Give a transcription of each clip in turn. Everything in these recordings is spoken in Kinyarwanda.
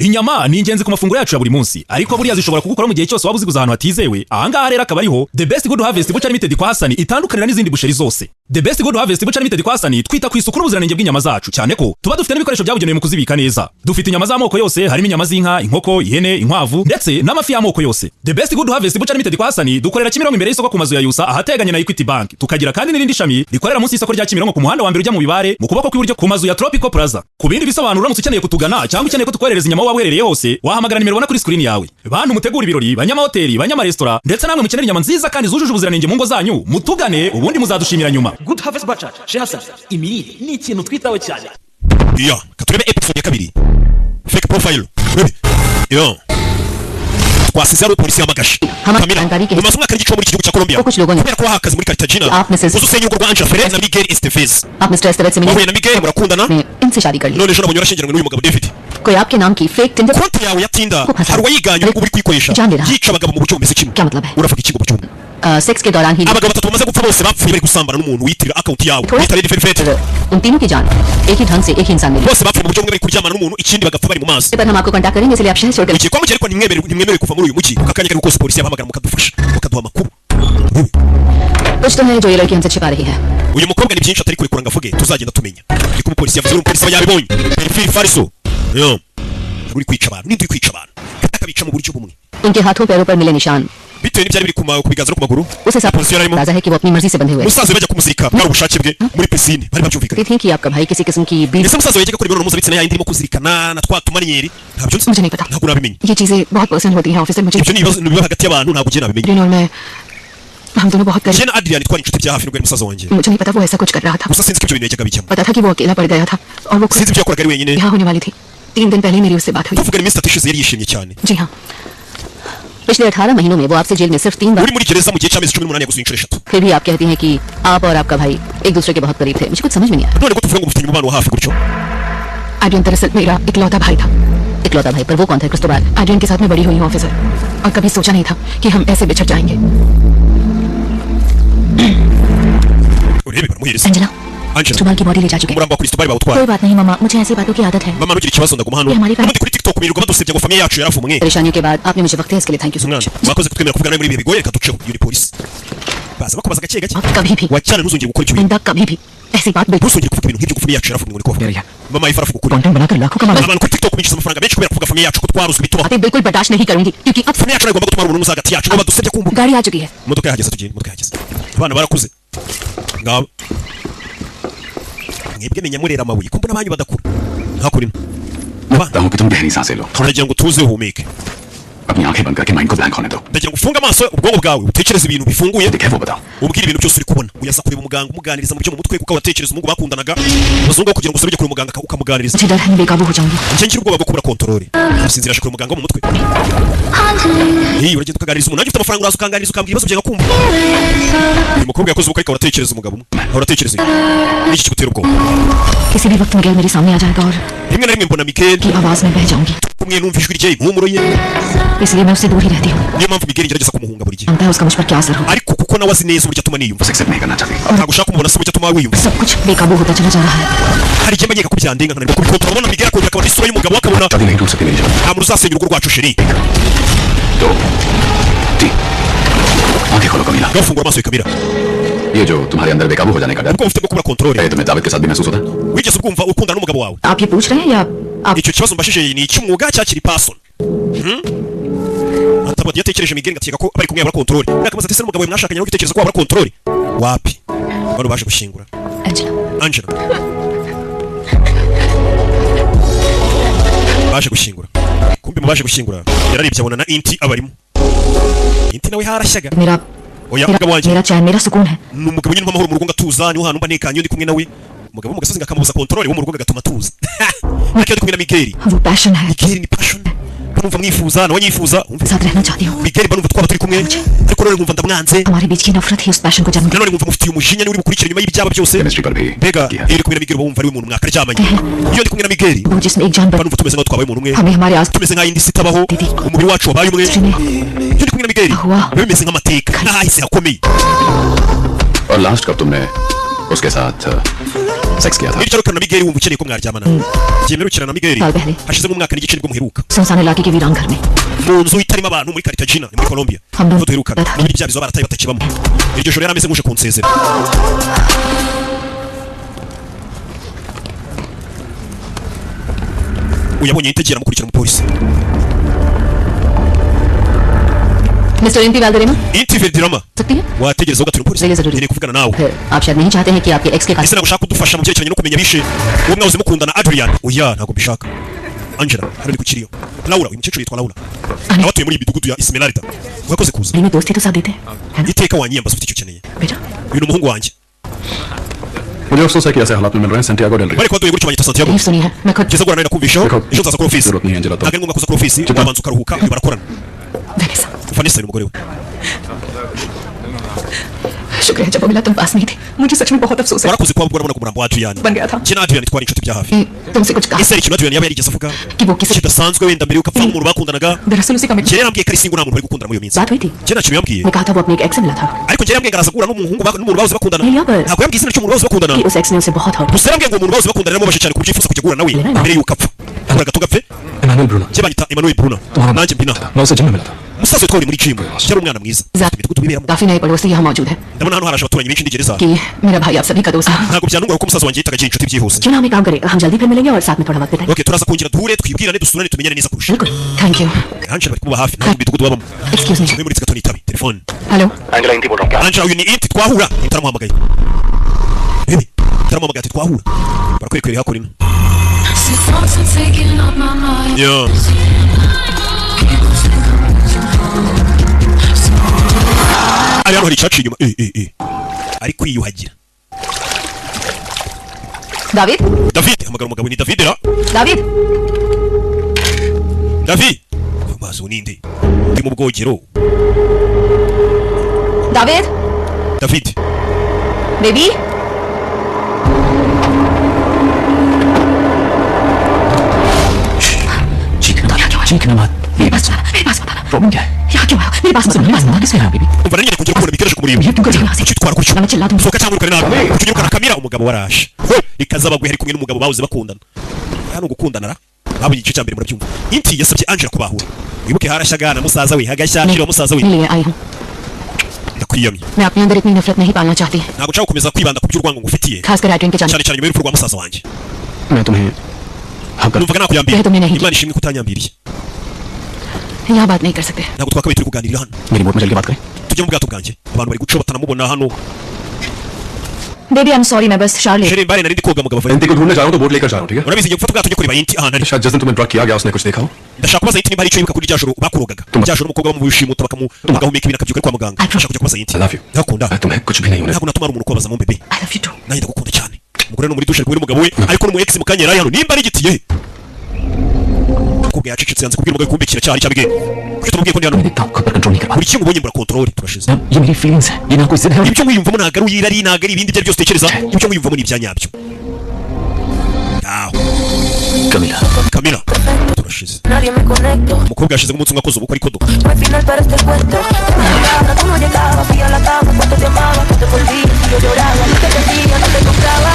Inyama ni ingenzi ku mafunguro yacu ya buri munsi, ariko buriya zishobora kugukora mu gihe cyose waba uziguze ahantu hatizewe. Ahangaha rero akaba ariho The Best Good Harvest Butcher Limited kwa Hasani itandukanira n'izindi busheri zose. The Best Good Harvest Butcher Limited kwa Hasani twita ku isuku n'ubuziranenge bw'inyama zacu, cyane ko tuba dufite n'ibikoresho byabugenewe mu kuzibika neza. Dufite inyama z'amoko yose, harimo inyama z'inka, inkoko, ihene, inkwavu ndetse n'amafi y'amoko yose. The Best Good Harvest Butcher Limited kwa Hasani dukorera Kimironko imbere y'isoko ku mazu ya Yusa ahateganye na Equity Bank. Tukagira kandi n'irindi shami rikorera munsi y'isoko rya Kimironko ku muhanda wa mbere ujya mu Bibare mu kuboko kw'iburyo ku mazu ya Tropical Plaza. Ku bindi bisobanuro, uramutse ukeneye kutugana cyangwa ukeneye ko tukoherereza inyama waba uherereye hose, wahamagara nimero ubona kuri screen yawe. Bantu mutegura ibirori, banyamahoteli, banyamaresitora ndetse namwe mukenera inyama nziza kandi zujuje ubuziranenge mu ngo zanyu, mutugane ubundi muzadushimira nyuma. Good Harvest Butcher Chez Hassan, imirire ni ikintu twitaho cyane. Iya, katurebe episode ya kabiri, fake profile. Urebe iyo twasize ari polisi yamagaje Camila. Umaze umwaka n'igice muri iki gihugu cya Colombia कुछ लोगों ने kubera ko wahawe akazi muri Cartagena आप Mrs. uza usenya urugo rwa Angela Ferrer na Miguel Estevez. आप मिस्टर एस्तेवेज से मिले Wahuye na Miguel murakundana. ने इनसे शादी कर ली। None ejo nabonye warashyingiranywe n'uyu mugabo David. कोई आपके नाम की fake Tinder Konti yawe ya Tinder hari uwayiganye, ubu uri kuyikoresha जान ले रहा। yica abagabo mu buryo bumeze kimwe. क्या मतलब है? Uravuga iki ngo buryo bumwe? Sex के दौरान ही Abagabo batatu bamaze gupfa bose bapfuye bari gusambana n'umuntu wiyitirira account yawe wita Lady Velvet. उन तीनों की जान एक ही ढंग से एक ही इंसान मिली। Bose bapfuye mu buryo bumwe bari kuryamana n'umuntu, ikindi bagapfa bari mu mazi. पर हम आपको कांटेक्ट करेंगे, इसलिए आप शहर छोड़कर Mugiye kwa mujyi, ariko ntimwemerewe kuva muri uyu mujyi aka kanya kari kose. Polisi yabahamagara mukadufasha, mukaduha amakuru. कुछ तो है जो ये लड़की हमसे छिपा रही है। Uyu mukobwa ni byinshi atari kurekura ngo avuge, tuzagenda tumenya. Niko umupolisi yavuze. Umupolisi aba yabibonye perfil falso yo. Hari uri kwica abantu, ninde uri kwica abantu akabica mu buryo bumwe? उनके हाथों पैरों पर मिले निशान Bitewe n'ibyari biri ku biganza no ku maguru, उस हिसाब polisi yari arimo अंदाजा है कि वो अपनी मर्जी से बंधे हुए Musaza we bajya kumuzirika bwari ubushake bwe muri pisine, bari babyumvikanye. थी कि आपका भाई किसी किस्म की beat Ese musaza we yajyaga akora imibonano mpuzabitsina yayindi irimo kuzirikana na twa tumanyeri? Ntabyo nzi. मुझे नहीं पता। Ntabwo nabimenya. ये चीजें बहुत पर्सनल होती हैं officer, मुझे Ibyo ni ibibazo biba hagati y'abantu, ntabwo ugiye nabimenya. Adrian और मैं, हम दोनों बहुत करीब। Jye na Adrian twari inshuti bya hafi nubwo yari musaza wanjye. मुझे नहीं पता वो ऐसा कुछ कर रहा था। Gusa sinzi ko ibyo bintu yajyaga bijyamo. पता था कि वो अकेला पड़ गया था और वो खुद Sinzi ibyo yakoraga ari wenyine. यहाँ होने वाली थी। 3 दिन पहले ही मेरी उससे बात हुई। Tuvugana iminsi 3 ishize, yari yishimye cyane. जी हाँ। पिछले 18 महीनों में वो आपसे जेल में सिर्फ 3 बार Uri muri gereza mu gihe cy'amezi 18 yagusuye inshuro eshatu. फिर भी आप कहती हैं कि आप और आपका भाई एक दूसरे के बहुत करीब थे। मुझे कुछ समझ में नहीं आया। None ko tuvuga ngo mufitanye umubano wa hafi gutyo? Adrian दरअसल मेरा इकलौता भाई था। इकलौता भाई? पर वो कौन था, क्रिस्टोबाल? आर्यन के साथ मैं बड़ी हुई हूँ ऑफिसर, और कभी सोचा नहीं था कि हम ऐसे बिछड़ जाएंगे। Urebe baramuhereza. Angela, Angela, Cristobal की बॉडी ले जा चुके हैं। Umurambo wa Cristobal bawutwaye. कोई बात नहीं मामा, मुझे ऐसी बातों की आदत है। Mama, ntugire ikibazo, ndaguma hano. Ye, हमारी Ubundi kuri TikTok birirwa badusebya ngo famille yacu yaravumwe. परेशानियों के बाद आपने मुझे वक्त दिया, इसके लिए thank you so Mwana, much. wakoze kutwemera kuvugana nawe muri ibihe bigoye. Reka duceho. Iyo ni polisi, baza bakubaza gake gake. कभी भी Wacyana, ntuzongere gukora ibyo bintu. आइंदा कभी भी ऐसी बात बिल्कुल Ntuzongere kuvuga ibintu nk'ibyo ngo famille yacu yaravumwe, ngo niko bavuga. Mama ifa aravuga ukuri. Content बनाकर लाखों कमा Abantu kuri TikTok binjiza amafaranga menshi kubera kuvuga famille yacu ko twaruzwe bitubaho. बातें बिल्कुल बर्दाश्त नहीं करूंगी, क्योंकि अब Famille yacu ntabwo igomba gutwara umuntu hagati yacu ngo badusebye kumva. गाड़ी आ चुकी है। Imodoka yahageze, tugende. Imodoka yahageze, abana barakuze ngabo. Mwebwe menya murera amabuye ko mbona abanyu badakura ntakurimo. चाहता हूँ कि तुम गहरी सांसें लो। Turagira ngo tuze uhumeke. अपनी आंखें बंद करके माइंड को ब्लैंक होने दो। Ndagira ngo ufunge amaso, ubwonko bwawe utekereze ibintu bifunguye, है वो बताओ। Ubwire ibintu byose uri kubona. Uyaza kureba umuganga umuganiriza mu byo mu mutwe, kuko abatekereza umuhungu bakundanaga abazungu aho kugira ngo usubire kureba umuganga ukamuganiriza. मुझे डर है मैं बेकाबू हो जाऊंगी। Njye ngira ubwoba bwo kubura contrôle. Sinzira kureba umuganga wo mu mutwe. Hey, uragenda ukaganiriza umuntu nanjye ufite amafaranga, uraza ukanganiriza ukambwira ibibazo byawe ngakumva. Uyu mukobwa yakoze ubukwe, ariko aratekereza umugabo umwe, ahora atekereza uyu. Niki kigutera ubwoba? किसी भी वक्त मिगेल मेरे सामने आ जाएगा और Rimwe na rimwe mbona Miguel की आवाज में बह जाऊंगी। kumwe numva ijwi rye, impumuro ye. इसलिए मैं उससे दूर ही रहती हूँ। Niyo mpamvu Miguel ngerageza kumuhunga buri gihe. जानता है उसका मुझ पर क्या असर होगा। Ariko kuko nawe azi neza uburyo atuma niyumva. Accept नहीं करना चाहती। Ntabwo ushaka kumubona se uburyo atuma wiyumva? सब कुछ बेकाबू होता चला जा रहा है। Hari igihe mba nkeka ko byandenga nkananirwa kubikontorora. Ubona Miguel akongera akabona isura y'umugabo, akabona. शादी नहीं टूट सकती मेरी जान। Nta muntu uzasenya urugo rwacu, chérie. दो तीन, आंखें खोलो कमीला। Gafungura amaso Kamira. ये जो तुम्हारे अंदर बेकाबू हो जाने का डर Ubwo ufite bwo kubura contrôle है, तुम्हें दाविद के साथ भी महसूस होता है? Wigeze ubwumva ukundana n'umugabo wawe? आप ये पूछ रहे हैं या आप Icyo kibazo mbashije ni icy'umwuga cyakiri person? Atabwo yatekereje Miguel ngakeka ko bari kumwe yabura contrôle. Nakamuza ati se n'umugabo wawe mwashakanye nawe utekereza ko wabura contrôle? Wapi, bano baje gushyingura Angela. Angela baje gushyingura. Kumbe mu baje gushyingura yararebye abona na Inti abarimo. Inti nawe harashyaga. मेरा Oya, मेरा umugabo wanjye मेरा चैन, मेरा सुकून है। Ni umugabo nyine amahoro mu rugo ngatuza, niho hantu mba ntekanye iyo ndi kumwe nawe. Umugabo wo mu gasozi ngakamubuza contrôle, wo mu rugo agatuma atuza, ariko iyo ndi kumwe na Miguel. वो passion है। Miguel ni passion, numva mwifuza nawe nyifuza, umva. साथ रहना चाहती हूँ। Miguel mba numva twaba turi kumwe, ariko none nkumva ndamwanze. हमारे बीच की नफरत ही उस passion को जन्म Nanone nkumva mufitiye umujinya, niwe uri bukurikira nyuma y'ibyaba byose. Chemistry पर भी Mbega iyo uri kumwe na Miguel uba wumva ari we muntu mwakaryamanye. Iyo ndi kumwe na Miguel वो जिसमें एक जान mba numva tumeze nk'aho twabaye umuntu umwe, हमें हमारे आस tumeze nk'aho indi si itabaho, umubiri wacu wabaye umwe. Iyo ndi kumwe na Miguel biba bimeze nk'amateka n'ahahise hakomeye. और लास्ट कब तुमने उसके साथ Sex किया था Bityo rukana na Miguel wumva ukeneye ko mwaryamana. Byemerukira na Miguel साल पहले hashize nk'umwaka n'igice nibwo muheruka सुनसान इलाके के वीरान घर में mu nzu itarimo abantu muri Cartagena ni muri Colombia Hamdun. niho duherukana n'ibindi bya bizu barataye batakibamo. Iryo joro yari ameze nk'uje kunsezera. Uyabonye yitegera amukurikira umupolisi. Mister Inti Valderrama Inti Valderrama सकती है wategereza ugatura umupolisi Ziri ziri. nkeneye kuvugana nawe. फिर आप शायद नहीं चाहते हैं कि आपके एक्स के Ese ntabwo ushaka kudufasha mu byerekeranye no kumenya bishe uwo mwahoze mukundana Adrian? Oya ntabwo mbishaka. Angela hano ni ku kiriyo. Laura, uyu mukecuru yitwa Laura, nawe atuye muri iyi midugudu ya Esmeralda. Urakoze kuza. में दोस्ती तो साथ देते हैं है ना Iteka wanyiyambaza ufite icyo ukeneye. बेटा Uyu ni umuhungu wanjye. मुझे अफसोस है कि ऐसे हालात में मिल रहे हैं Santiago del Rio Bari kubaduye gutyo banyita Santiago. तारीफ सुनी है मैं खुद Ngeze guhura nawe nakumvishaho Reka- ejo nzaza kuri ofisi. Zero ni Angela Ntabwo ari ngombwa kuza kuri ofisi, Chita. wabanza ukaruhuka. Uyu barakorana. Vanessa Vanessa ni umugore we. शुक्र है जब वो मिला तुम पास नहीं थे मुझे सच में बहुत अफसोस है Warakoze kuba warabona ku murambo wa Adrian. बन गया था Njye na Adrian twari inshuti bya hafi. तुमसे कुछ कहा Ese hari ikintu Adrian yaba yarigeze avuga कि वो किसी kidasanzwe wenda mbere yuko apfa nk'umuntu bakundanaga? दरअसल उसी का Njye yarambwiye ko ari single nta muntu bari gukundana muri iyo minsi. बात हुई थी Njye nta kintu yambwiye. ने कहा था वो अपने एक एक्स से मिला था Ariko njye yarambwiye ngo araza guhura n'umuhungu n'umuntu bahoze bakundana. Yari yambaye. Ntabwo yambwiye izina ry'umuntu bahoze bakundana. कि उस एक्स ने उसे बहुत hurt Gusa yarambwiye ngo umuntu bahoze bakundana yaramubabaje cyane ku buryo yifuza kujya guhura nawe mbere yuko apfa. Ahura gato gapfe. Emmanuel Bruno Njye banyita Emmanuel Bruna. तुम्हारा Nanjye mbina. मैं उसे जिम में मिला था Umusaza twari muri gym. Yari umwana mwiza. Afite imidugudu biberamo. काफी नए पड़ोसी यहाँ मौजूद है Ndabona hano haraje abaturanyi benshi ndigereza. कि मेरा भाई आप सभी का दोस्त है Ntabwo byantungura kuko umusaza wanjye yitaga agira inshuti byihuse. क्यों ना हम एक काम करें हम जल्दी फिर मिलेंगे और साथ में थोड़ा वक्त बिताएंगे Okay, turaza kongera duhure twibwirane dusurane tumenyane neza kurusha. बिल्कुल thank you Angela bari kuba hafi ntabwo imidugudu babamo. Excuse me Mwe muri gato nitabe telefone. Hello Angela Inti बोल रहा हूँ Angela uyu ni Inti twahura. Inti aramuhamagaye. Bebe, aramuhamagaye ati twahura. Barakwerekera hakurino. Yo. Ari hano hari icaci inyuma. Ari kwiyuhagira. David David hamagara umugabo ni David ra. David David. Mazi ninde? Ndi mu bwogero. David David. Baby चीखना मत मेरे पास मत आना मेरे पास मत आना प्रॉब्लम क्या है यहाँ क्यों आया मेरे पास मत आना मेरे पास मत आना किसके यहाँ baby Umva nari ngiye kongera kubona bikoresho kumureba. ये क्यों कर रही Kuki utwara gutyo? ना मैं चिल्ला दूंगी Sohoka cyangwa urukane nabi. Kuki unyirukana Kamira umugabo waraje. Ho, rikazabagwe hari kumwe n'umugabo bahoze bakundana. Hano gukundana ra. Babonye igice cya mbere murabyumva. Inti yasabye Angela kubahura. Wibuke harashyaga na musaza we hagashya Angela musaza we मिल लिए आई हूँ ndakwiyamye. मैं अपने अंदर इतनी नफरत नहीं पालना चाहती Ntabwo nshaka gukomeza kwibanda ku by'urwango ngufitiye. खासकर एड्रियन के जाने Cyane cyane nyuma y'urupfu rwa musaza wanjye. मैं तुम्हें हक Numvaga nakuyambiriye. तुमने नहीं Imana ishimwe kutanyambiriye. यहाँ बात नहीं कर सकते Ntabwo twakabaye turi kuganirira hano. मेरी बोट में चल के बात करें Tujye mu bwato bwanjye. Abantu bari guca batanamubona hano. Baby I am sorry मैं बस शार्ले Shere mbare nari ndi koga mugabo avayo. Inti को ढूंढने जा रहा हूँ तो बोट लेकर जा रहा हूँ ठीक है Urabizi ngiye gufata ubwato njye kureba Inti ahantu ari. शायद जिस दिन तुम्हें ड्रग किया गया उसने कुछ देखा हो Ndashaka kubaza Inti niba hari icyo yibuka kuri rya joro bakurogaga. Rya joro umukobwa bamushimuta bagahumeka ibintu akabyuka ari kwa muganga. Ndashaka kujya kubaza Inti. I love you Ndakunda. तुम्हें कुछ भी नहीं होने Ntabwo natuma hari umuntu ukubabaza mu bebe. I love you too Nanjye ndagukunda cyane. Umugore no muri dushe ari kumwe n'umugabo we ariko n'umu ex mu kanya yari hano nimba ari igitiye. Umukobwa yacecetse yanze kubwira umugabo kumbe kiracyari cyabwe. Kuki utamubwiye ko ndi hano? मैं देखता हूँ खुद पर कंट्रोल नहीं कर पा Buri kimwe ubonye mbura control turashize. ये मेरी फीलिंग्स है ये ना कोई जिद है Ibyo nkwiyumvamo ntabwo ari uyirari ntabwo ari ibindi ibyo ari byose utekereza. Ibyo nkwiyumvamo ni ibya nyabyo. Aho. Camila Kamila turashize. Nadie me conecto. Umukobwa yashize nk'umunsi umwe akoze ubukwe ariko do. No hay final para este cuento. Tú no llegabas, tú no llegabas, fui a la cama, cuánto te amaba, tú te volvías y yo lloraba, no te perdía, no te compraba.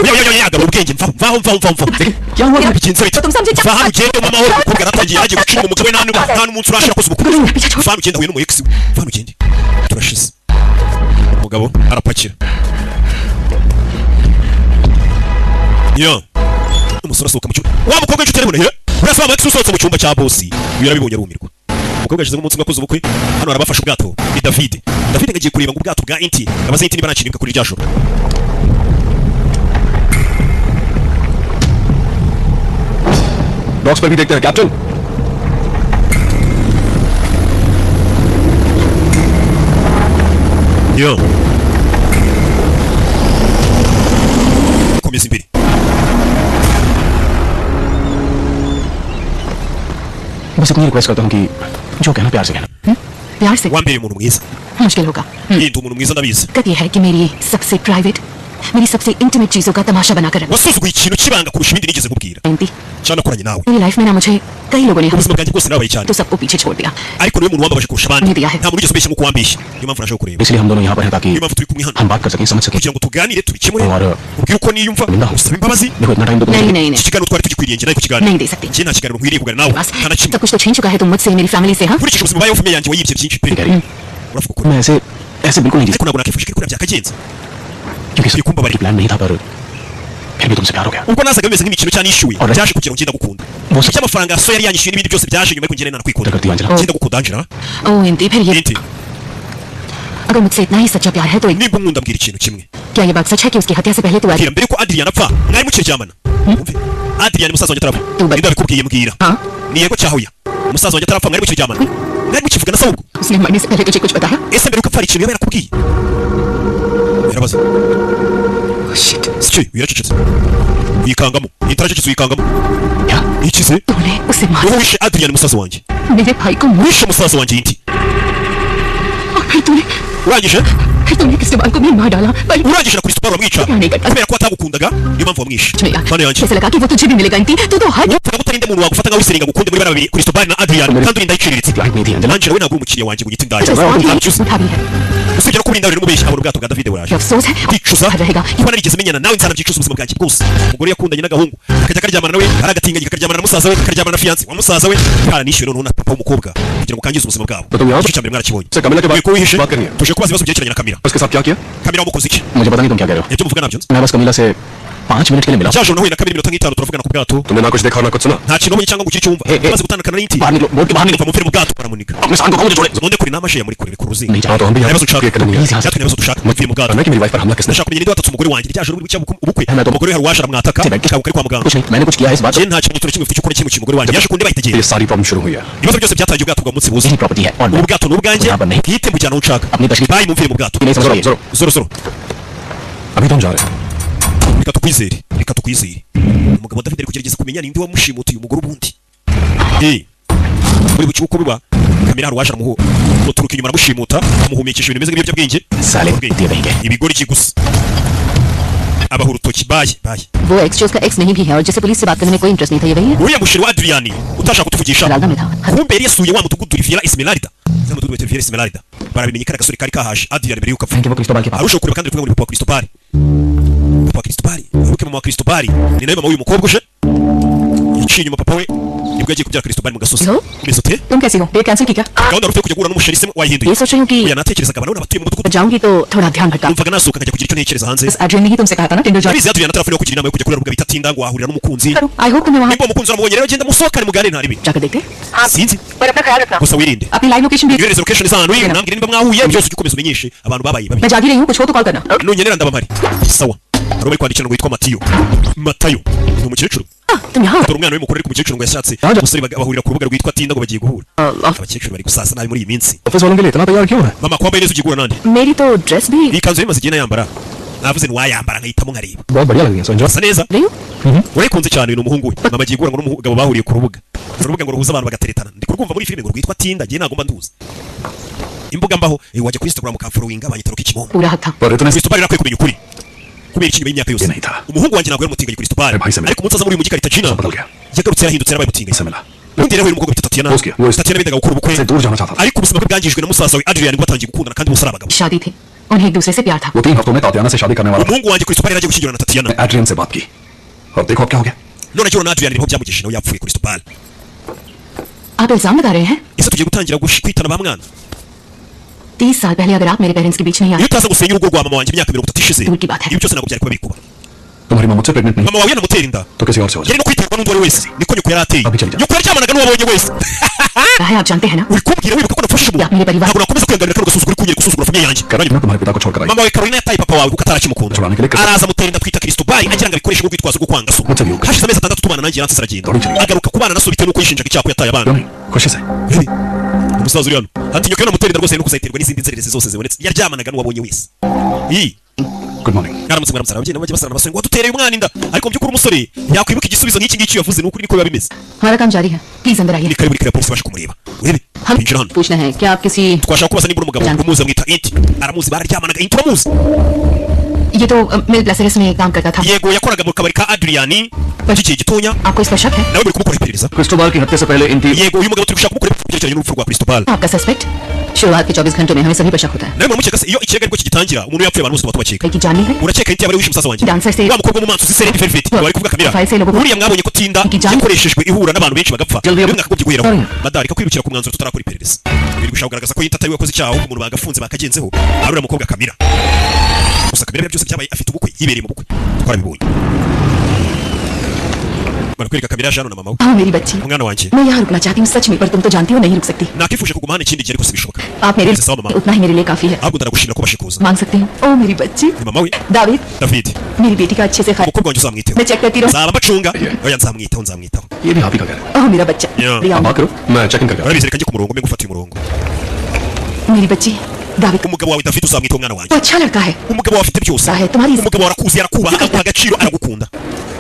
Oya oya oya garura ubwenge mvaho mvaho mvaho mvaho mvaho. क्या हुआ Bigenze bite? तुम समझे Va hano ugende mu mahoro umukobwa yaratangiye yagiye gucira umugabo we nta n'umunsi urashira akoze ubukwe. Va hano ugende ahuye n'umu ex we. Va hano ugende. Turashize. Umugabo arapakira. Yo. Umusore asohoka mu cyumba. Wa mukobwa w'inshuti arabona he? Urasa wa mu ex usohotse mu cyumba cya bosi. Uyu yarabibonye arumirwa. Umukobwa yashize nk'umunsi umwe akoze ubukwe. Hano arabafashe ubwato. Ni David. David ngo agiye kureba ngo ubwato bwa Inti. Abaze Inti niba nta kintu yibuka kuri rya joro. Docks पर भी देखते हैं captain Yo. Komeza imbere. बस इतनी रिक्वेस्ट करता हूँ कि जो कहना प्यार से कहना प्यार से Wambereye umuntu mwiza. मुश्किल होगा Yindi umuntu mwiza ndabizi. दिक्कत यह है कि मेरी सबसे प्राइवेट मेरी सबसे इंटीमेट चीजों का तमाशा बनाकर रख Wasuzuguye ikintu cy'ibanga kurusha ibindi nigeze nkubwira. थी। Cyanakoranye nawe. मेरी लाइफ में ना मुझे कई लोगों ने Ubuzima bwanjye bwose narabaye cyane, तो सबको पीछे छोड़ दिया। ariko niwe muntu wambabaje kurusha abandi. Ni diyahe. Nta muntu wigeze ubeshya nk'uko wambeshya, niyo mpamvu naje kukureba. इसलिए हम दोनों यहाँ पर हैं ताकि Niyo mpamvu turi kumwe hano, हम बात कर सकें, समझ सकें। kugira ngo tuganire tubikemure, और ubwire uko niyumva, usabe imbabazi. देखो, इतना टाइम तो नहीं तुम नहीं Iki नहीं kiganiro twari tugikwiriye njye nawe kukiganira. नहीं दे सकती। Njye nta kiganiro nkwiriye kuganira nawe, बस nta na kimwe. सब कुछ तो छीन चुका है तुम मुझसे, मेरी फैमिली से। हाँ, Nkurikije ubuzima ubayeho, famille yanjye wayibye byinshi pe. कह रही Uravuga ukuri. मैं ऐसे ऐसे बिल्कुल नहीं जी Ariko ntabwo nakifuje ko kuriya byakagenze. क्योंकि Uri kumbabarira. Plan नहीं था, पर फिर भी तुमसे प्यार हो गया। Ubwo nazaga bimeze nk'imikino cyane nishyuwe, Alright. byaje kugira ngo ngenda gukunda. Bose- Iby'amafaranga so yari yanyishyuye n'ibindi byose byaje nyuma, ariko ngenda nanakwikunda. करती हूँ Angela. Ngenda gukunda, Angela. ओ इंती, फिर ये Inti, अगर मुझसे इतना ही सच्चा प्यार है तो एक, nimba unkunda mbwira ikintu kimwe. क्या ये बात सच है कि उसकी हत्या से पहले तू Mbwira, mbere ko Adrian apfa mwari mukiryamana? Wumve, Adrian musaza wanjye atarapfa. Tuba. Ninde wabikubwiye? Mbwira. हाँ, Ni yego cyahuya? Musaza wanjye atarapfa mwari mukiryamana, mwari mukivugana se ahubwo? उसने मरने से पहले तुझे कुछ बताया? Ese mbere yuko apfa hari ikintu yaba yarakubwiye? Yarabaza. Sicyo yaracecetse, yikangamo. Itaracecetse, yikangamo. क्या? Ikize? तूने उसे मार Wowe wishe Adrian musaza wanjye. मेरे भाई को मार Wishe musaza wanjye, Inti. और फिर तूने Urangije, फिर तूने क्रिस्टोबल को भी मार डाला, पर urangije na Christopher uramwica kubera ko atagukundaga, niyo mpamvu wamwishe. नहीं यार, Mana yanjye. कैसे लगा कि वो तुझे भी मिलेगा इंती? तू तो हर Upfaga utarinde umuntu wagufata nkaho wiseringa ngukunde muri bariya babiri, Christopher na Adrian, kandi urinda iciriritse. Client नहीं थी Angela. Angela we ntabwo uri umukiriya wanjye ngo unyite indaya. भी उठा भी है। Usibye no kuba indaya rero umubeshya. Abona ubwato bwa David buraje. ये अफसोस है Kwicuza हर रहेगा kuba narigeze menyana nawe, nzanabyicuza ubuzima bwanjye bwose. Umugore yakundanye n'agahungu akajya karyamana nawe, ari agatinganyi, kakaryamana na musaza we, kakaryamana na fiance wa musaza we, kanishyuwe noneho na papa w'umukobwa kugira ngo kangize ubuzima bwabo. तो तुम यहाँ Igice cya mbere mwarakibonye. से कमिला के Uyu ko wihishe, बात करनी है। tuje kubaza ibibazo byerekeranye na Kamira. उसके साथ क्या किया? Kamira wamukoze iki? मुझे पता नहीं तुम क्या कह रहे हो। Ibyo muvuga nabyo nzi. मैं बस कमीला से 5 मिनट के लिए मिला। Cya joro nahuye na Kamira iminota nk'itanu, turavugana ku bwato. तुमने ना कुछ देखा ना कुछ सुना। Nta kintu wabonye cyangwa ngo ugire icyo wumva? Hey, hey. Maze gutandukana n'inti, बाहर निकलो, बोट के बाहर निकलो। kuva mupfire mu bwato baramuniga. अपने सान को कहो मुझे छोड़े। None kure n'amaje ya muri kure ku ruzinga. नहीं चाहता तो हम भी Nta bibazo nshaka. ये कदम नहीं Natwe nta bibazo dushaka, mupfire mu bwato. है कि मेरी वाइफ पर हमला किसने Ndashaka kumenya ninde watatse umugore wanjye rya joro bucya ubukwe. Hano to- Umugore we hari uwaje aramwataka, Tebe- kanguka ari kwa muganga. कुछ नहीं, मैंने कुछ किया है इस बात Njye nta kimenyetso na kimwe mfite cy'uko nakimukiye umugore wanjye, yaje kundi bayitegera. ये सारी प्रॉब्लम शुरू हुई है। Ibibazo byose byatangiye ubwato bwa munsi buze. यही प्रॉपर्टी है और Ubu bwato ni ubwanjye यहाँ पर नहीं। bwite, mujyana aho nshaka. अपनी तशरीफ Bayi, mumvire mu bwato. नहीं समझ रहा। Zoro zoro. अभी तो हम जा रहे हैं। Reka tukwizere, reka tukwizere. Umugabo David ari kugerageza kumenya ninde wamushimutiye umugore ubundi. Eh, muri buki uko biba, Kamera hari uwaje aramuhu muturuka inyuma, aramushimuta, amuhumekesha ibintu bimeze nk'ibiyobyabwenge. साले दिए नहीं गए। Ibigoryi gusa, abaha urutoki. Bayi bayi. वो एक्स जो उसका एक्स नहीं भी है और जिसे पुलिस से बात करने में कोई इंटरेस्ट नहीं था, ये वही है? Uriya musheri wa Adrian utashaka kutuvugisha, Esmeralda में था। kumbe yari yasuye wa mudugudu Riviera Esmeralda, za mudugudu wa Riviera Esmeralda. Barabimenye kari agasore kari kahaje Adrian mbere yuko apfa. Thank you Cristobal के पास। Arushaho kureba kandi ari kumwe muri papa wa Cristobal, papa wa Cristobal. Wibuke mama wa Cristobal ni nawe mama w'uyu mukobwa uje yaciye inyuma papa we, nibwo yagiye kubyara Cristobal mu gasozi. Yo. Umeze ute? तुम कैसी हो? Date cancel की क्या? Gahunda wari ufite yo kujya guhura n'umusheri se wayihinduye? ये सोच रही हूँ कि Oya, natekerezaga abantu abatuye mu mudugudu. जाऊंगी तो थोड़ा ध्यान भटका। Numvaga nasohoka nkajya kugira icyo ntekereza hanze. बस एड्रियन ने ही तुमसे कहा था ना Tinder join Ndabizi Adrian atarapfa, niwe kugira inama yo kujya kuri rubuga bita Tinda ngo wahurira n'umukunzi. करो। I hope तुम्हें वहाँ Nimba uwo mukunzi uramubonye rero, genda musohokane muganire, nta ribi. जाकर देखते। Sinzi. पर अपना ख्याल रखना। Gusa wirinde. अपनी लाइव लोकेशन भी। Yohereze location z'ahantu uri, nambwire niba mwahuye byose, ujye ukomeza umenyeshe abantu babaye babi. मैं जागी रही हूँ, कुछ हो तो कॉल करना। Nunyenera ndaba mpari. Sawa, hari uwo bari kwandikira ngo witwa Matiyo. Matayo ni umukecuru. तुम यहाँ? Dore umwana w'umukuru, ariko umukecuru ngo yashatse umusore, bahurira ku rubuga rwitwa Tinda ngo bagiye guhura. Abakecuru bari gusasa nabi muri iyi minsi. Office वालों के लिए इतना तैयार क्यों है? Mama, kwambaye neza, ugiye guhura nande? मेरी तो ड्रेस भी Iyi kanzu yari imaze igihe nayambara, navuze ntiwayambara nkahitamo nkareba. बहुत बढ़िया लग रही है, so enjoy. Asa neza. रही हूँ। Urayikunze cyane. Uyu ni umuhungu we. Mama agiye guhura ngo n'umugabo bahuriye ku rubuga, urubuga ngo ruhuza abantu bagateretana. Ndi kurwumva muri filime ngo rwitwa Tinda, ngiye nagomba nduzi imbuga mbaho. Wajya kuri Instagram ukamfollowinga, banyita Rocky Kimomo. पूरा हक था। पर इतने Cristobal yarakwiye kumenya ukuri kubera iki nyuma y'imyaka yose. ये नहीं था। Umuhungu wanjye ntabwo yari umutinganyi Cristobal, भाई से मिला। ariko umunsi aza muri uyu mujyi Cartagena, सब बदल गया। yagarutse yarahindutse, yarabaye umutinganyi. से मिला। Ubundi yari yahuye n'umukobwa bita Tatiana. Bosque, वो इस- Tatiana bendaga gukora ubukwe, से दूर जाना चाहता था। ariko ubuzima bwe bwangijwe na musaza we Adrian, ngo batangiye gukundana kandi bose ari abagabo. शादी थी, उन्हें एक दूसरे से प्यार था। वो 3 हफ्तों में तातियाना से शादी करने वाला था। Umuhungu wanjye Cristobal yari agiye gushyingirana na Tatiana. मैं एड्रियन से बात की और देखो अब क्या हो गया। None agira na Adrian niho byamugejeje, nawe yapfuye Cristobal. आप इल्जाम लगा रहे हैं? Ese tugiye gutangira kwitana ba mwana? 30 साल पहले अगर आप मेरे पेरेंट्स के बीच नहीं आए Iyo utaza gusenya urugo rwa mama wanjye imyaka 30 ishize, दूर की बात है। ibi byose ntabwo byari kuba bikuba. तुम्हारी माँ मुझसे प्रेग्नेंट नहीं Mama wawe yanamutera inda, तो किसी और से हो जाए। yari no kwitabwa n'undi uwo ari we wese, niko nyoko yari ateye. Abi cyane. Nyoko yaryamanaga n'uwabonye wese. है, आप जानते हैं ना? Uri kumbwira wibuka ko napfushije umuntu? Ya, mere parivar. Ntabwo nakomeza kwihanganira kano gasuzuguro, uri kunyereka gusuzugura famille yanjye. Carolina तुम्हारे पिता को छोड़कर आई। Mama wawe Carolina yataye papa wawe kuko atarakimukunda, Nshobora n'ikereka- araza amutera inda twita Cristobal, agira ngo abikoreshe nk'urwitwazo rwo kwanga so. Mutabyibuka. Hashize amezi 6 tubana nanjye, yaransize aragenda, Dore icyo- agaruka kubana na so bitewe n'uko yishinjaga icyaha ko yataye abana. क्यों नहीं खुशी से। Urebe, umusaza uri hano ati nyoko yanamutera inda rwose, no kuzayiterwa n'izindi nzererezi zose zibonetse, yaryamanaga n'uwabonye wese. Iyi Good morning. Mwaramutse, mwaramutse. Ababyeyi nabo bajya basarana abasore ngo wadutereye umwana inda, ariko mu by'ukuri umusore yakwibuka igisubizo nk'iki ngiki yavuze, ni ukuri niko biba bimeze. हमारा काम जारी है, प्लीज अंदर आइए। Ni karibu, ni karibu. Polisi baje kumureba, urebe. हम Binjira hano. पूछना है, क्या आप किसी Twashaka kubaza niba uri umugabo umuzi, amwita Inti, aramuzi, bararyamanaga. Inti uramuzi? ये तो मिल प्लेसरस में काम करता था। Yego, yakoraga mu kabari ka Adrian by'igihe gitonya. आपको इस पर शक है? Nawe muri kumukora iperereza? Cristobal की हत्या से पहले इन Yego, uyu mugabo turi gushaka kumukora ibyerekeranye n'urupfu rwa Cristobal. आपका सस्पेक्ट? शुरुआत के 24 घंटों में हमें सभी पर शक होता है। Nawe muramukeka se? Iyo ikirego aribwo kigitangira, umuntu yapfuye, abantu bose tuba tubakeka. की जानी है। Urakeka inti yaba ari wishe umusaza wanjye? Dancer se Wa mukobwa w'umumansuzi Seredi Velvet bari kuvuga Kamira. File se logo- Uriya mwabonye ko Tinder yakoreshejwe ihura n'abantu benshi bagapfa, Jaldi- rero mwakagombye guheraho. Sorry. Madari kwirukira ku mwanzuro tutarakora iperereza, biri gushaka kugaragaza ko yita atari we wakoze icyaha, ahubwo umuntu bagafunze bakagenzeho ari uriya mukobwa Kamira. Gusa Kamira byose byabaye afite ubukwe, yibereye mu bukwe, twarabibonye. Barakwereka Kamira yaje hano na mama we. हाँ मेरी बच्ची, Umwana wanjye, मैं यहाँ रुकना चाहती हूँ सच में, पर तुम तो जानती हो नहीं रुक सकती। Nakifuje kuguma hano ikindi gihe, ariko sibishoboka. आप मेरे Sawa mama. उतना ही मेरे लिए काफी है। Ahubwo ndanagushimira ko ubashe kuza. मांग सकती हूँ? ओ मेरी बच्ची। Ni mama we. David, David, मेरी बेटी का अच्छे से ख्याल। Umukobwa wanjye uzamwiteho. मैं चेक करती रहूँ। Nzaba mbacunga. Oya, nzamwitaho, nzamwitaho. ये भी आप ही का घर है? ओह मेरा बच्चा। Yeah. आप बात करो, मैं चेक इन करके आता Urabizi, reka njye ku murongo, mbe ngufatiye umurongo. मेरी बच्ची, David Umugabo wawe David uzamwitaho, umwana wanjye. वो अच्छा लड़का है। Umugabo wawe afite byose. Sahe, tumari- Umugabo wawe arakuzi, arakubaha, aguha agaciro, aragukunda.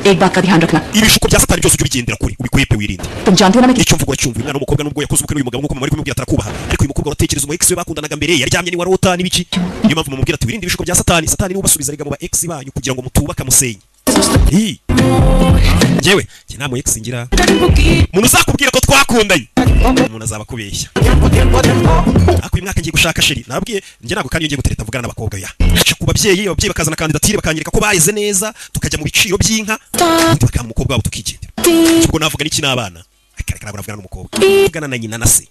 एक बात का ध्यान रखना। Ibishuko bya satani byose ujye ubigendera kure, ubikwepe, wirinde. तुम जानते हो ना मैं Icyo mvuga uracyumva. Uyu mwana w'umukobwa, nubwo yakoze ubukwe n'uyu mugabo, nk'uko mama ari kumubwira atarakubaha, ariko uyu mukobwa uratekereza umu ex we bakundanaga mbere yaryamye niwe arota n'ibiki. Niyo mpamvu mumubwira ati wirinde ibishuko bya satani. Satani niwe ubasubiza rega mu ba ex banyu kugira ngo mutubaka musenye. Ii. Njyewe njye nta mu ex ngira. Umuntu uzakubwira ko twakundanye, umuntu azaba akubeshya. Ariko uyu mwaka ngiye gushaka chérie, nababwiye njye ntabwo kandi iyo ngiye gutereta mvugana n'abakobwa ya nca ku babyeyi, ababyeyi bakazana kandidatire, bakanyereka ko bareze neza, tukajya mu biciro by'inka, ubundi bakampa umukobwa wabo tukigendera. Ubwo navuga n'iki n'abana? Reka reka, ntabwo navugana n'umukobwa, mvugana na nyina na se.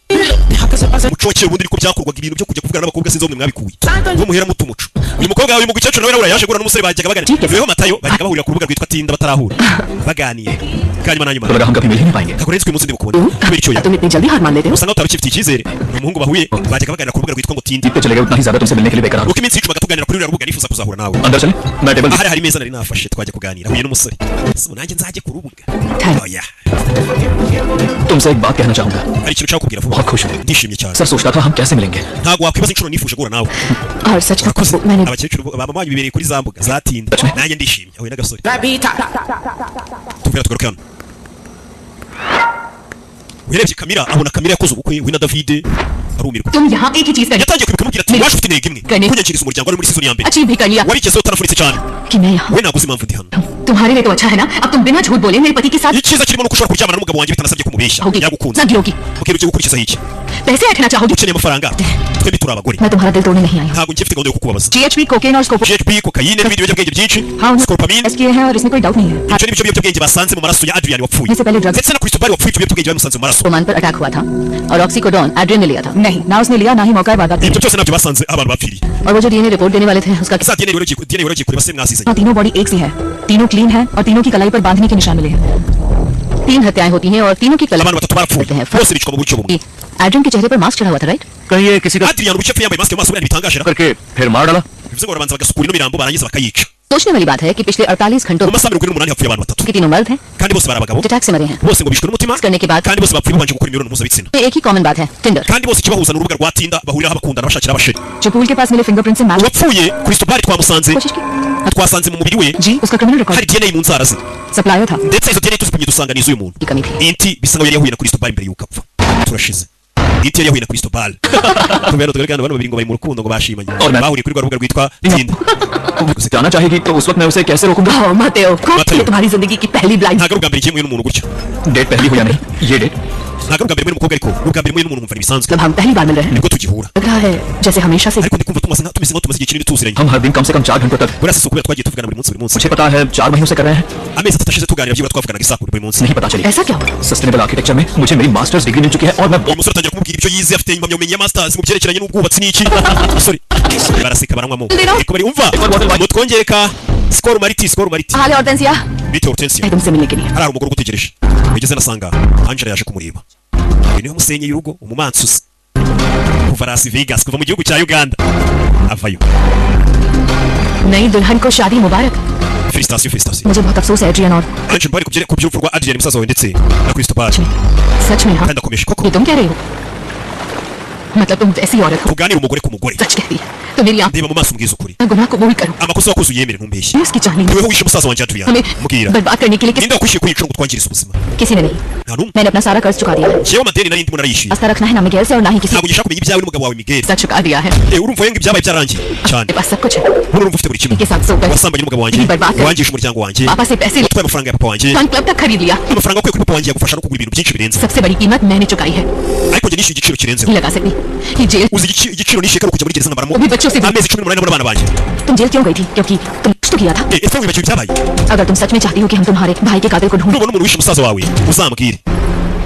Umuco wa kera ubundi niko byakorwaga, ibintu byo kujya kuvugana n'abakobwa sinzi aho mwe mwabikuye, ubwo muhera muta umuco. Uyu mukobwa, uyu mukecuru nawe yaje guhura n'umusore bajyaga baganira. Niweho Matayo, bajyaga bahurira ku rubuga rwitwa Tinder batarahura, baganira kanyuma na nyuma. हूँ। तो लगा हम कभी मिल ही नहीं पाएंगे। Ntabwo nari uyu munsi ndi bukubone kubera icyo तुम इतनी जल्दी हार मान लेते हो? Usa nkaho utari ukifitiye icyizere. Ni umuhungu bahuye bajyaga baganira ku rubuga rwitwa ngo Tinder. जीतते चले गए, उतना ही ज्यादा तुमसे मिलने के लिए बेकरार हूँ। Uko iminsi yicumaga tuganira kuri ruriya rubuga, nifuza kuzahura nawe. अंदर चले, मैं table Ahari hari imeza nari nafashe, twajya kuganira. Huye n'umusore. Ese ubu nanjye nzajye ku rubuga? Oya. तुमसे एक बात कहना चाहूंगा। Hari ikintu nshaka kubwira vuba. बहुत खुश हूँ। Ndishimye cyane. Sir, सोचता था हम कैसे मिलेंगे। Ntabwo wakwibaza inshuro nifuje guhura nawe. और सच Urakoze. का मैंने Abakecuru ba mama wanyu bibereye kuri za mbuga za Tinder, nanjye ndishimye, ahuye n'agasore. Tubwira tugaruke hano. Urebye Kamira, abona Kamira yakoze ubukwe we na David, arumirwa. तुम यहाँ एक ही चीज कर Yatangiye kwibuka, amubwira ati waje ufite intego imwe, kunyakiriza umuryango wari muri season ya mbere. Achieve भी कर लिया। Wabigezeho utarafunitse cyane. कि मैं यहाँ We ntabwo uzi impamvu ndi hano. तुम्हारे लिए तो अच्छा है ना, अब तुम बिना झूठ बोले मेरे पति के साथ Icyiza kirimo nuko ushobora kuryamana n'umugabo wanjye bitanasabye kumubeshya. होगी Yagukunze. ना गिरोगी। Mubwira ugiye gukurikizaho iki? पैसे ऐठना चाहोगी? Ukeneye amafaranga? Twembi turi abagore. मैं तुम्हारा दिल तोड़ने नहीं आई हूँ। Ntabwo ngiye mfite gahunda yo kukubabaza. GHB, cocaine और scope GHB, kokayine n'ibindi biyobyabwenge byinshi. हाँ उन्होंने Scopolamine. Test किए हैं और इसमें कोई डाउट नहीं है। Ibyo ni byo biyobyabwenge basanze mu maraso ya Adrian wapfuye, इससे पहले drugs ndetse na Cristobal wapfuye, ibyo biyobyabwenge bamusanze mu maraso. Roman पर अटैक हुआ था और ऑक्सीकोडोन एड्रियन ने लिया था। नहीं, ना उसने लिया, ना ही मौका वारदात। Ibyo byose nabyo basanze aho abantu bapfiriye. और वो जो डीएनए रिपोर्ट देने वाले थे, उसका Za DNA rero DNA rero kureba se mwazizanye? हाँ, तीनों बॉडी एक सी है, तीनों क्लीन है और तीनों की कलाई पर बांधने के निशान मिले हैं। तीन हत्याएं होती हैं और तीनों की कलाई Abantu batatu barapfuye, हैं। Bose bicwa mu buryo bumwe. Adrian के चेहरे पर मास्क चढ़ा हुआ था, राइट? कहीं ये किसी का Adrian ubuce yapfuye yambaye mask mu maso, buriya ntibitangaje ra? करके फिर मार डाला। Bivuze ngo barabanza bagasukura ino mirambo, barangiza bakayica. सोचने वाली बात है कि पिछले 48 घंटों Mu masaha 48 hapfuye abantu batatu, के तीनों मर्द हैं, kandi bose bari abagabo, attack से मरे हैं। bose ngo bishwe n'umutima, करने के बाद kandi bose bapfuye babanje gukora imibonano mpuzabitsina. एक ही कॉमन बात है, Tinder. Kandi bose ikibahuza ni urubuga rwa Tinder bahuriraho abakundana bashakira abasheri. जो पूल के पास मिले फिंगरप्रिंट से match Uwapfuye Cristobal twamusanze, कोशिश की। twasanze mu mubiri we जी, उसका criminal record hari DNA mu nzara ze, supplier था। Ndetse izo DNA tuzipimye dusanga ni iz'uyu muntu. की कमी थी। Inti bisa nkaho yari yahuye na Cristobal mbere y'uko apfa. Turashize. Inti yari yahuye na Cristobal. Tubera tugaragara abantu babiri ngo bari mu rukundo, ngo bashimanye, bahuriye kuri rwa rubuga rwitwa Tinder. जाना चाहेगी तो उस वक्त मैं उसे कैसे रोकूंगा? ओह, Mateo, Mateo. ये तुम्हारी जिंदगी की पहली blind. Ntabwo ari ubwa mbere ngiye muhuye n'umuntu gutya. Date पहली हो या नहीं, ये date Ntabwo ari ubwa mbere muhuye n'umukobwa, ariko ni ubwa mbere muhuye n'umuntu nkumva ntibisanzwe. मतलब हम पहली बार मिल रहे हैं। Nibwo tugihura. लग रहा है जैसे हमेशा से। Ariko ndi kumva tumeze nkaho tumaze igihe kinini tuziranye. हम हर दिन कम से कम 4 घंटों तक। Buriya si ukubera twagiye tuvugana buri munsi buri munsi. मुझे पता है, 4 महीनों से कर रहे हैं। Amezi 3 ashize tuganira, byibura twavuganaga isaha buri munsi. नहीं पता चली। ऐसा क्या हुआ? सस्टेनेबल आर्किटेक्चर में मुझे मेरी मास्टर्स डिग्री मिल चुकी है और मैं Uyu musore atangira kumubwira ibyo yize, afite impamyabumenyi ya masters mu byerekeranye n'ubwubatsi n'iki. Musore baraseka, baranywamo, ariko bari umva mutwongere ka Skol Malt, Skol Malt. हाल Hortensia. Bite Hortensia? तुमसे मिलने के लिए। Hari umugore ugutegereje. Wigeze nasanga Angela yaje kumureba. Uyu niwe musenyi y'urugo, umumansuzi kuva Las Vegas, kuva mu gihugu cya Uganda avayo. नई दुल्हन को शादी मुबारक। Félicitations, félicitations. मुझे बहुत अफसोस है एड्रियन और Angela, mbari ku by'urupfu rwa Adrian musaza wawe ndetse na Cristobal. सच में हाँ। Kandi ndakomeje koko. ये तुम कह रही हो? मतलब तुम वैसी औरत हो Tuganire umugore ku mugore. सच कहती है तो मेरी आंख Ndeba mu maso, umbwize ukuri. गुनाह कबूल करो। Amakosa wakoze uyemere, ntumbeshye. उसकी जान नहीं Niweho wishe musaza wanjye Adrian. हमें Mbwira, बर्बाद करने के लिए ninde wakwishyuye kuri iyi nshuro ngo twangirize ubuzima? किसी ने नहीं। Nta n'umwe. मैंने अपना सारा कर्ज चुका दिया है। Njyewe amadeni nari ndimo narayishyuye. रास्ता रखना है ना मिगेल से और ना ही किसी Ntabwo ngishaka kumenya ibyawe n'umugabo wawe Miguel. सा चुका दिया है। Urumva yenga ibyabaye byararangiye cyane. मेरे पास सब कुछ है। Hano urumva ufite buri kimwe. के साथ सोकर Wasambanye n'umugabo wanjye, बर्बाद कर wangije umuryango wanjye, पापा से पैसे watwaye amafaranga ya papa wanjye. Fun club तक खरीद लिया। Amafaranga wakuye kuri papa wanjye yagufasha no kugura ibintu byinshi birenze. सबसे बड़ी कीमत मैंने चुकाई है। Ariko njye nishyuye igiciro kirenzeho. नहीं लगा सकती ये jail. Uzi igiciro nishyuye kari ukujya muri gereza nkamaramo Ubi बच्चों से amezi 18 n'abana banjye. तुम जेल क्यों गई थी? क्योंकि तुम कुछ तो किया था। Ese wibagiwe ibyabaye? अगर तुम सच में चाहती हो कि हम तुम्हारे भाई के कातिल को ढूंढ Nubona umuntu wishe musaza wawe uzambwire,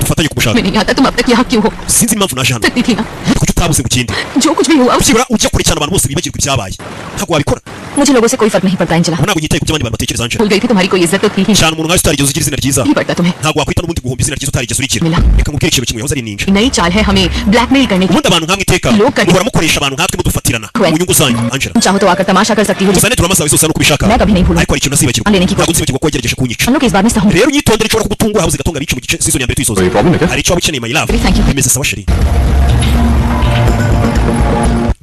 dufatanye kumushaka. मैं नहीं आता तुम अब तक यहाँ क्यों हो। Sinzi impamvu naje hano. सकती थी ना। Kuki utabuze ngo ukinde? जो कुछ भी हुआ Byibura ujya kure cyane, abantu bose bibagirwa ibyabaye, ntabwo wabikora? मुझे लोगों से कोई फर्क नहीं पड़ता Angela. Ubu ntabwo nyitaye ku byo abandi bantu batekereza, Angela. भूल गई थी तुम्हारी कोई इज्जत तो थी ही Cyane umuntu nkawe utarigeze ugira izina ryiza. नहीं पड़ता तुम्हें। Ntabwo wakwita n'ubundi guhomba izina ryiza utarigeze urigira. Mila. Reka nkubwire ikintu kimwe, yahoze ari ninja. नई चाल है हमें ब्लैकमेल करने की। Ubundi abantu nkamwe iteka Look at- muhora mukoresha abantu nkatwe mudufatirana mu nyungu zanyu, Angela. तुम चाहो तो आकर तमाशा कर सकती हो। Uzane turama zawe zose nuko ubishaka, मैं कभी नहीं भूलूंगा। ariko hari ikintu ntazibagirwa. Alene ki- Ntabwo nzibagirwa ko wagerageje kunyica. हम लोग इस बार में सहूं। Rero unyitondere, nshobora kugutungura habuze gatonga bice mu gice season ya mbere tuyisoza. कोई problem है क्या? Hari icyo waba ukeneye, my love? Thank you. Bimeze sawa, chérie.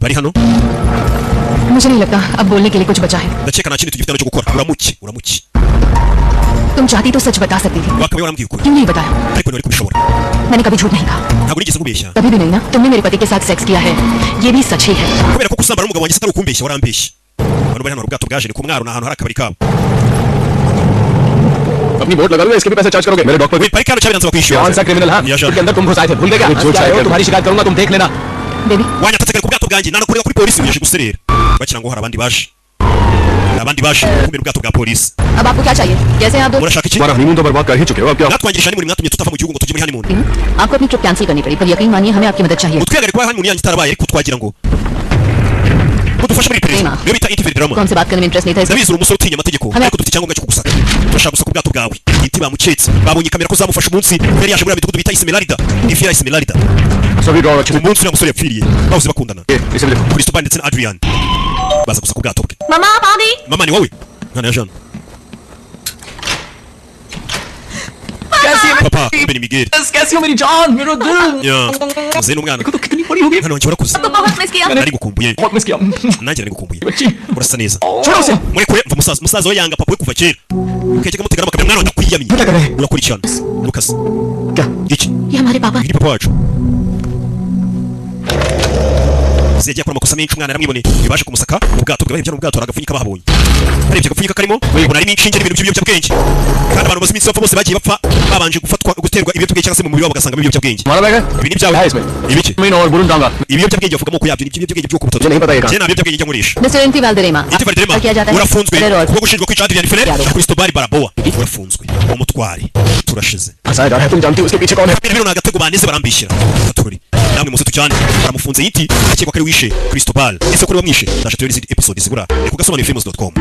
Bari hano. मुझे नहीं लगता अब बोलने के लिए कुछ बचा है। Ndakeka nta kindi tugifite hano cyo gukora. Uramuke, uramuke. तुम चाहती तो सच बता सकती थी। Wakabaye warambwiye ukuri, क्यों नहीं बताया? ariko ntiwari kubishobora. मैंने कभी झूठ नहीं कहा। Ntabwo nigeze nkubeshya. कभी भी नहीं ना। तुमने मेरे पति के साथ सेक्स किया है ये भी सच ही है। Kubera ko gusambana n'umugabo wanjye atari ukumbeshya, warambeshya. Abantu bari hano hari ubwato bwaje, ni ku mwaro, ni ahantu hari akabari kabo. अपनी बोट लगा लूंगा, इसके भी पैसे चार्ज करोगे मेरे डॉग पर? We parike hano cyabiranze bakwishyura. कौन सा criminal? हाँ, Yaje. के अंदर तुम घुस आए थे, भूल गए क्या? तुम्हारी शिकायत करूंगा, तुम देख लेना। Baby Wanyatatse kare ku bwato bwanjye, nanakurega kuri polisi. Yaje guserera bakira ngo hari abandi baje, hari abandi baje kumira ubwato bwa polisi. अब आपको क्या चाहिए? कैसे हैं आप दोनों? Murashaka iki? तुम्हारा हनीमून तो बर्बाद कर ही चुके हो, अब क्या? Mwatwangirisha honeymoon, mwatumye tutava mu gihugu ngo tujye muri honeymoon. आपको अपनी ट्रिप कैंसिल करनी पड़ी पर यकीन मानिए हमें आपकी मदद चाहिए। Mutwihagarike kuba honeymoon yanyu itarabaye, ariko twagira ngo mudufashe muri iperereza. Rema. Niyo bita interview drama. को हमसे बात करने में इंटरेस्ट नहीं था इसलिए Ndabizi uri umusore utinya amategeko, Hano- ariko dufite icyangombwa cyo kugusaka. Turashaka gusaka ubwato bwawe. Inti bamuketse, babonye kamera ko zamufashe umunsi yari yaje muri ya midugudu bita Esmeralda, Riviera Esmeralda. सभी ड्रॉ अच्छे Umunsi uriya musore yapfiriye bahoze bakundana, से इसे भी देखो। Christopher ndetse na Adrian, baza gusaka ubwato bwe. मामा आप आ गई। Mama, ni wowe mwana ya Jean? कैसी है? Papa, kumbe ni Miguel. कैसी हो मेरी जान, मेरा दिल? Ya, muzehe n'umwana. देखो तो कितनी बड़ी हो गई। Mwana wanjye, warakuze. तो बहुत मिस किया। Nari ngukumbuye. बहुत मिस किया। Nanjye nari ngukumbuye. बच्ची। Urasa neza. छोड़ो उसे। Murekure mva musaza, musaza we yanga papa we kuva kera, ukajya mutegana bakamera. Mwana ndakwiyamye. क्या कर रहे हैं? Urakora iki hano, Lucas? क्या? Iki? ये हमारे पापा। Uyu ni papa wacu. Se yagiye akora amakosa menshi, umwana yaramwiboneye. Bibashe kumusaka mu bwato bwe, barebye no mu bwato hari agapfunyika bahabonye. Barebye agapfunyika karimo, ubona harimo inshinge n'ibintu by'ibiyobyabwenge, kandi abantu bamaze iminsi bapfa bose bagiye bapfa babanje gufatwa guterwa ibiyobyabwenge cyangwa se mu mubiri wabo bagasangamo ibiyobyabwenge. तुम्हारा बैग है? Ibi ni ibyawe? है इसमें? Ibiki? Mean और बुरुन डांगा। Ibiyobyabwenge bavuga amoko yabyo ni ibiyobyabwenge by'ubwoko butatu. नहीं पता ये कहाँ। Njye nta biyobyabwenge njya nkoresha. Mister Inti Valderrama Inti Valderrama, किया जाता है urafunzwe और kubwo gushinjwa kwica Adrian Ferrer Yaro. na Cristobal Baraboa. Urafunzwe, umutware, turashize. फंसाया जा रहा है, तुम जानती हो उसके पीछे कौन है? Bino ni agatego baneze barambishyira. Baturori namwe muze tujyane. Baramufunze, yiti akekwa ko ari wishe Cristobal. Ese ko ari wamwishe? Ndaje turebe izindi episode zibura ni ku gasobanuye films.com.